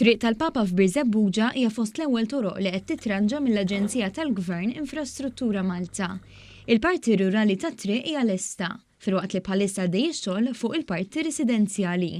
Triq tal-Papa f'Birżebbuġa hija fost l-ewwel toroq li qed titranġa mill-aġenzija tal-Gvern Infrastruttura Malta. Il-parti rurali tat-triq hija lesta, filwaqt li bħalissa għaddej ix-xogħol fuq il-parti residenzjali.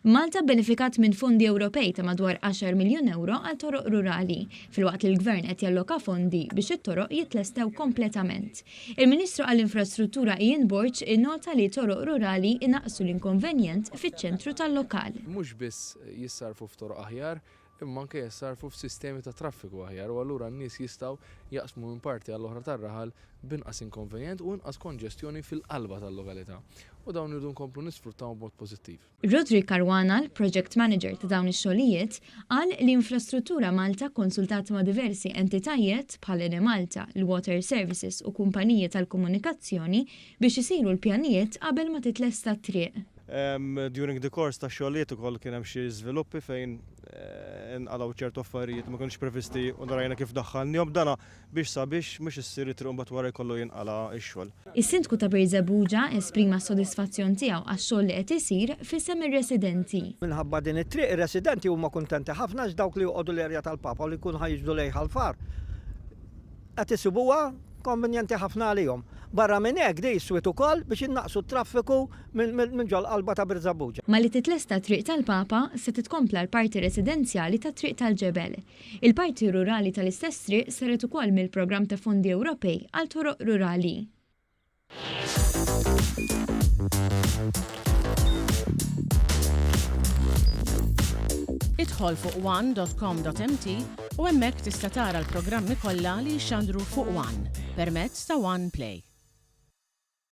Malta bbenefikat minn fondi Ewropej ta' madwar għaxar miljun ewro għal toroq rurali, filwaqt li l-Gvern qed jalloka fondi biex it-toroq jitlestew kompletament. Il-Ministru għall-Infrastruttura Ian Borg innota li toroq rurali jnaqqsu l-inkonvenjent fiċ-ċentru tal-lokal. Mhux biss jissarrfu f'toroq aħjar, imma anke jissarrfu f'sistemi ta' traffiku aħjar u allura n-nies jistgħu jaqsmu minn parti għall-oħra tar-raħal b'inqas inkonvenjent u inqas konġestjoni fil-qalba tal-lokalità. U dawn irridu nkomplu nisfruttawhom b'mod pożittiv. Roderick Caruana, l-Project Manager ta' dawn ix-xogħlijiet, qal li Infrastruttura Malta kkonsultat ma' diversi entitajiet bħal Enemalta, l-Water Services u kumpaniji tal-komunikazzjoni biex isiru l-pjanijiet qabel ma titlesta t-triq. During the course tax-xogħlijiet ukoll kien hemm xi żviluppi fejn inqalgħu ċertu affarijiet ma kinux previsti u rajna kif daħħalniehom. Dana biex sabiex mhux issir it-triq u mbagħad wara jkollu jinqala' x-xogħol. Is-Sindku ta' Birżebbuġa esprima s-sodisfazzjon tiegħu għax-xogħol li qed isir f'isem ir-residenti. Minħabba din it-triq ir-residenti huma kuntenti ħafna għax dawk li joqogħdu l-erja tal-Papa u li jkunu ħa jiġbdu lejn Ħal Far qed isibuha konvenjenti ħafna għalihom. Barra minn hekk di swiet ukoll biex innaqqsu t-traffiku minn ġol-qalba ta' Birżebbuġa. Malli titlesta t-Triq tal-Papa, se titkompla l-parti residenzjali tat-Triq tal-Ġebel. Il-parti rurali tal-istess triq saret ukoll mill-programm ta' fondi Ewropej għal toroq rurali. Idħol fuq one.com.mt u hemmhekk tista' tara l-programmi kollha li jixxandru fuq One permezz ta' One Play.